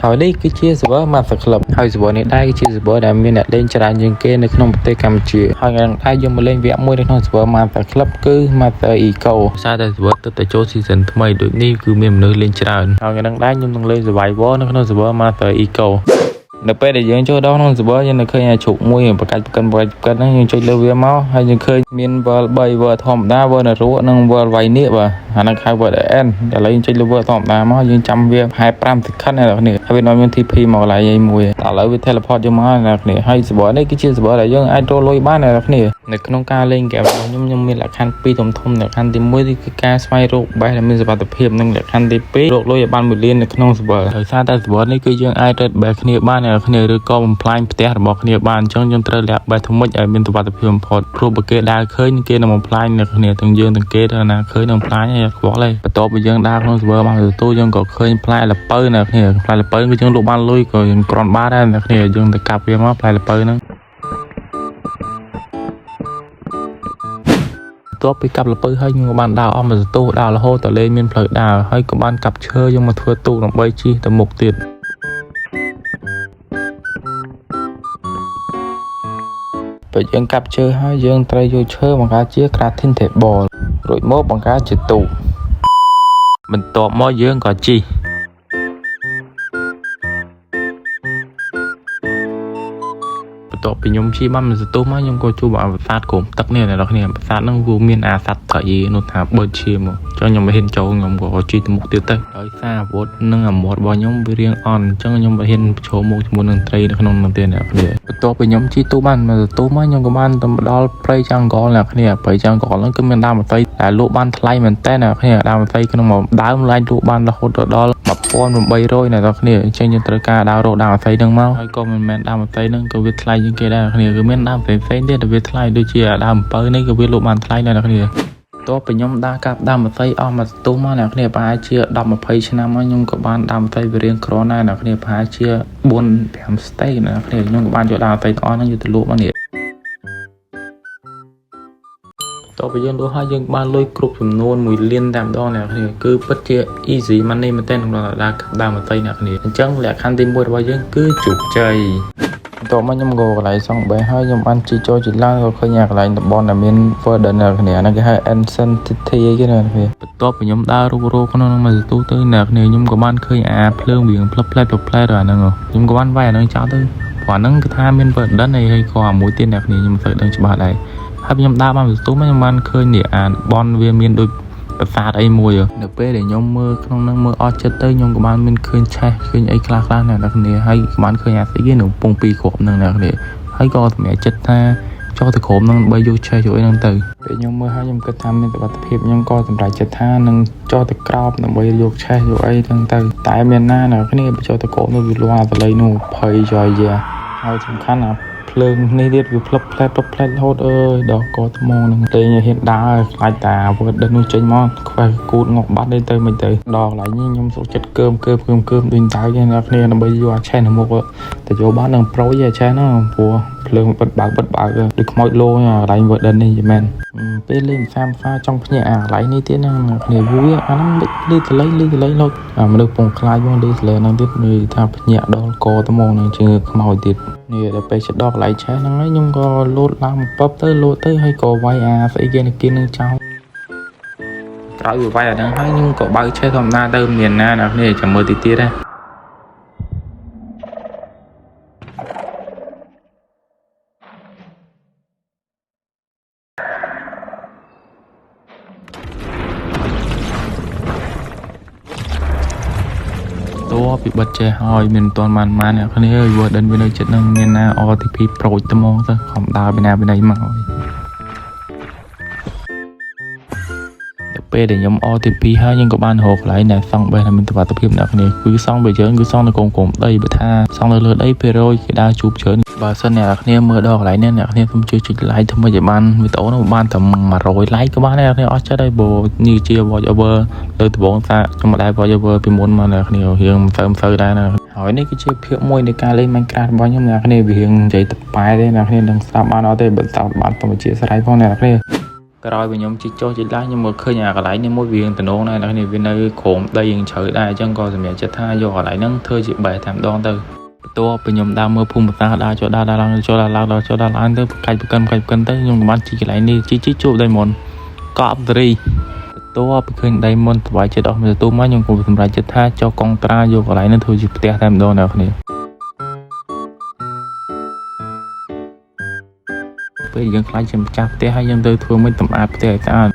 ហើយនេះគឺជា server Master Club ហើយ server នេះដែរគឺជា server ដែលមានអ្នកលេងច្រើនជាងគេនៅក្នុងប្រទេសកម្ពុជាហើយថ្ងៃនេះដែរយើងមកលេងវគ្គមួយនៅក្នុង server Master Club គឺ Master Eco សារតែ server ទើបតែចូល season ថ្មីដូចនេះគឺមានមនុស្សលេងច្រើនហើយថ្ងៃនេះដែរខ្ញុំនឹងលេង Survival នៅក្នុង server Master Eco នៅពេលដែលយើងចូលដល់ក្នុង server យើងនឹងឃើញអាជ្រូកមួយបកាច់បកិនបកាច់បកិនហ្នឹងយើងចុចលើវាមកហើយយើងឃើញមាន world 3 world ធម្មតា world នរកនិង world វៃនេះបាទអាហ្នឹងហៅ world end ឥឡូវយើងចុចលើ world ធម្មតាមកយើងចាំវាប្រហែល5 second អ្នកនរគ្នាហើយវានាំយើង TP មកកន្លែងឯមួយឥឡូវវា teleport យើងមកអ្នកនរគ្នាហើយ server នេះគឺជា server ដែលយើងអាចរកលុយបានអ្នកនរគ្នានៅក្នុងការលេងហ្គេមរបស់ខ្ញុំខ្ញុំមានលក្ខខណ្ឌពីរធំធំលក្ខខណ្ឌទី1គឺការស្វែងរក base ដែលមានសុវត្ថិភាពនិងលក្ខខណ្ឌទី2រកលុយឲ្យបាន1លាននៅក្នុង server ដោយសារតែ server នេះគឺយើងអាច raid base គ្នាបានអ្នកនរគ្នាឬក៏បំផ្លាញផ្ទះរបស់គ្នាបានអញ្ចឹងយើងត្រូវលាក់ base ធ្វើម៉េចឲ្យមានសុវត្ថិភាពបំផុតព្រោះបើគេដើរឃើញគេនឹងបំផ្លាញអ្នកគ្នាទាំងយើងទាំងគេទៅណាឃើញនឹងបំផ្លាញហើយខ្វល់ហើយបន្ទាប់ពីយើងដើរក្នុង server បានទទួលយើងក៏ឃើញផ្លែល្ពៅអ្នកគ្នាផ្លែល្ពៅគឺយើងលក់បានលុយក៏យើងគ្រាន់បានដែរអ្នកគ្នាយើងទៅកាប់វាមកផ្លែល្ពៅហ្នឹង បន្ទាប់ពីកាប់ល្ពៅហើយខ្ញុំក៏បានដើរអស់មួយសន្ទុះដើររហូតដល់លែងមានផ្លូវដើរហើយក៏បានកាប់ឈើយកមកធ្វើទូកដើម្បីជិះទៅមុខទៀតពេលយើងកាប់ឈើហើយយើងត្រូវយកឈើបង្កើតជា crafting table រួចមកបង្កើតជាទូកបន្ទាប់មកយើងក៏ជិះ បន្ទាប់ពីខ្ញុំជិះបានមួយសន្ទុះមកខ្ញុំក៏ជួបអាប្រាសាទក្រោមទឹកនេះអ្នកនរគ្នាប្រាសាទហ្នឹងវាមានអាសត្វត្រីនោះថាបើឈាមចុះខ្ញុំមិនហ៊ានចូលខ្ញុំក៏ជិះទៅមុខទៀតទៅដោយសារអាវុធនិងអាមាត់របស់ខ្ញុំវារៀងអន់អញ្ចឹងខ្ញុំមិនហ៊ានប្រឈមមុខជាមួយនឹងត្រីនៅក្នុងនោះទេអ្នកគ្នាបន្ទាប់ពីខ្ញុំជិះទូបានមួយសន្ទុះមកខ្ញុំក៏បានទៅដល់ព្រៃ jungle អ្នកគ្នាព្រៃ jungle ហ្នឹងគឺមានដើមម្សៅដែលលក់បានថ្លៃមែនតើអ្នកគ្នាដើមម្សៅក្នុងមួយដើមឡើងលក់បានរហូតដល់1800អ្នកនរគ្នាអញ្ចឹងយើងត្រូវការដើររកដើមម្សៅហ្នឹងមកហើយក៏មិនមែនដើមម្សៅហ្នឹងក៏វាថ្លៃជាងគេដែរអ្នកគ្នាគឺមានដើមផ្សេងផ្សេងទៀតដែលវាថ្លៃដូចជាដើមអំពៅនេះក៏វាលក់បានថ្លៃដែរអ្នកគ្នាតោះពីខ្ញុំដើរកាប់ដើមម្សៅអស់មួយស្ទុះមកអ្នកគ្នាប្រហែលជា10 20ឆ្នាំមកខ្ញុំក៏បានដើមម្សៅវារៀងក្រណាស់អ្នកគ្នាប្រហែលជា4 5 stack អ្នកគ្នាខ្ញុំក៏បានយកដើមម្សៅទាំងអស់ហ្នឹងយកទៅលក់មកនេះតទៅយើងលក់ហើយយើងបានលុយគ្រប់ចំនួន1លានតែម្ដងអ្នកគ្នាគឺពិតជា easy money មែនទែនក្នុងការដើរកាប់ដើមម្សៅអ្នកគ្នាអញ្ចឹងលក្ខខណ្ឌទី1របស់យើងគឺជោគជ័យបន្ទាប់មកខ្ញុំក៏កន្លែងសង់ base ហើយខ្ញុំបានជិះចូលជិះឡើងក៏ឃើញអាកន្លែងតំបន់ដែលមាន Warden អ្នកគ្នាអាហ្នឹងគេហៅ Ancient City អីគេអ្នកគ្នាបន្ទាប់ពីខ្ញុំដើររុករកក្នុងហ្នឹងមកសន្ទុះទៅអ្នកគ្នាខ្ញុំក៏បានឃើញអាភ្លើងវាផ្លឹបផ្លែផ្លឹបផ្លែទៅអាហ្នឹងខ្ញុំក៏បានវាយអាហ្នឹងចោលទៅព្រោះអាហ្នឹងគឺថាមាន Warden អីហើយក៏អាមួយទៀតអ្នកគ្នាខ្ញុំមិនសូវដឹងច្បាស់ដែរហើយខ្ញុំដើរបានសន្ទុះមកខ្ញុំបានឃើញនេះអាបនវាមានដូចប្រាសាទអីមួយនៅពេលដែលខ្ញុំមើលក្នុងហ្នឹងមើលអស់ចិត្តទៅខ្ញុំក៏បានមានឃើញឆេះឃើញអីខ្លះខ្លះអ្នកនរគ្នាហើយក៏បានឃើញអាស្អីគេនៅពងពីរគ្រាប់ហ្នឹងអ្នកគ្នាហើយក៏សម្រេចចិត្តថាចុះទៅក្រុមហ្នឹងដើម្បីយកឆេះយកអីហ្នឹងទៅពេលខ្ញុំមើលហើយខ្ញុំគិតថាមានសុវត្ថិភាពខ្ញុំក៏សម្រេចចិត្តថានឹងចុះទៅក្រោបដើម្បីយកឆេះយកអីហ្នឹងទៅតែមានណាអ្នកគ្នាបើចុះទៅក្រោមនោះវាលាស់តលៃនោះភ័យចយយ៉ាហើយសំខាន់អាភ្លើងនេះទៀតវាផ្លឹបផ្លែផ្លឹបផ្លែរហូតអើយដល់កថ្មនឹងលេងឲ្យហ៊ានដើរខ្លាចតា Warden នោះចេញមកខ្វេះគូតងក់បាត់ទេទៅមិនទៅដល់កន្លែងនេះខ្ញុំសុខចិត្តកើមកើមកើមកើមដូចតើអ្នកគ្នាដើម្បីយកអាឆេះនៅមុខទៅយកបាននឹងប្រូយអាឆេះហ្នឹងព្រោះភ្លើងបិទបើកបិទបើកដូចខ្មោចលោកន្លែង Warden នេះយមែនពេលលេងផ្សាផ្សាចង់ភ្ញាក់អាកន្លែងនេះទៀតណាអ្នកគ្នាវាអាហ្នឹងលឺតលេងលឺតលេងលោតអាមនុស្សពងខ្លាចមកលឺតលេងហ្នឹងទៀតនិយាយថាភ្ញាក់ដល់កត្មងនឹងជឿខ្មោចទៀតនេះដល់ពេលចិត្តដល់កន្លែងឆេះហ្នឹងហើយខ្ញុំក៏លោតឡើងមកពឹបទៅលោតទៅហើយក៏វាយអាស្អីគេនៅគៀននឹងចោលក្រោយវាវាយអាហ្នឹងហើយខ្ញុំក៏បើកឆេះធម្មតាទៅមានណាអ្នកគ្នាចាំមើលទីទៀតណា តួពីបិទចេះហើយមានមិនទាន់បានបានអ្នកគ្នា Warden វានៅចិត្តនឹងមានណា RTP ប្រូចត្មងទៅខំដើរពីណាពីណីមកហើយដល់ពេលដែលខ្ញុំ RTP ហើយខ្ញុំក៏បានរកកន្លែងដែលសង់ base ដែលមានសុវត្ថិភាពអ្នកគ្នាគឺសង់បើយើងគឺសង់នៅកងក្រោមដីបើថាសង់នៅលើដីភាគរយគេដើរជួបច្រើនបើសិនអ្នកគ្នាមើលដល់កន្លែងនេះអ្នកគ្នាសូមជួយចុច like ធ្វើម៉េចឲ្យបានវីដេអូនោះបានតែ100 like ក៏បានដែរអ្នកគ្នាអស់ចិត្តហើយព្រោះនេះជា voice over លើដំបូងថាខ្ញុំមិនដែល voice over ពីមុនមកអ្នកគ្នារៀងមិនសូវមិនសូវដែរណាហើយនេះគឺជាភាគមួយនៃការលេង Minecraft របស់ខ្ញុំអ្នកគ្នាវារៀងនិយាយតប៉ែទេអ្នកគ្នានឹងស្ដាប់បានអត់ទេបើស្ដាប់បានសូមអធិស្ឋានផងអ្នកគ្នា។ ក្រោយពីខ្ញុំជីកចុះជីកឡើងខ្ញុំមកឃើញអាកន្លែងនេះមួយវាតំណងដែរអ្នកនេះវានៅក្រោមដីយើងជ្រៅដែរអញ្ចឹងក៏សម្រេចចិត្តថាយកកន្លែងហ្នឹងធ្វើជា base តែម្ដងទៅបន្ទាប់ពីខ្ញុំដើរមើលភូមិសាស្ត្រដើរចុះដើរឡើងចុះដើរឡើងដើរចុះដើរឡើងទៅកាច់ប្រកិនកាច់ប្រកិនទៅខ្ញុំក៏បានជីកកន្លែងនេះជីកជីកជួប diamond កប់សេរីបន្ទាប់ពីឃើញ diamond សប្បាយចិត្តអស់មួយទទួលមកខ្ញុំក៏សម្រេចចិត្តថាចុះកងត្រាយកកន្លែងនេះធ្វើជាផ្ទះតែម្ដងអ្នកនេះពេលយើងខ្លាចជាម្ចាស់ផ្ទះហើយយើងទៅធ្វើមិនសម្អាតផ្ទះឲ្យស្អាត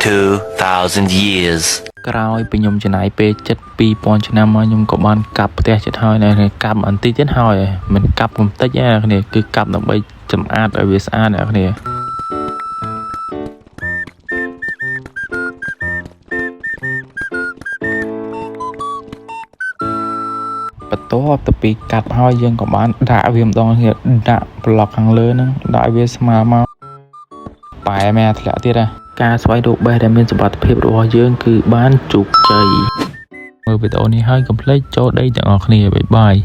2,000 years ក្រោយពីខ្ញុំចំណាយពេលចិត្ត2000ឆ្នាំមកខ្ញុំក៏បានកាប់ផ្ទះចិត្តហើយដែរកាប់បន្តិចទៀតហើយមិនកាប់កំតិចទេអ្នកគ្នាគឺកាប់ដើម្បីសម្អាតឲ្យវាស្អាតអ្នកគ្នាបន្ទាប់ទៅពីកាប់ហើយយើងក៏បានដាក់វាម្ដងទៀតដាក់ប្លុកខាងលើហ្នឹងដាក់ឲ្យវាស្មើមកបែមែធ្លាក់ទៀតហ៎ការស្វែងរក base ដែលមានសុវត្ថិភាពរបស់យើងគឺបានជោគជ័យមើលវីដេអូនេះហើយកុំភ្លេចចូលដីទាំងអស់គ្នាbye bye.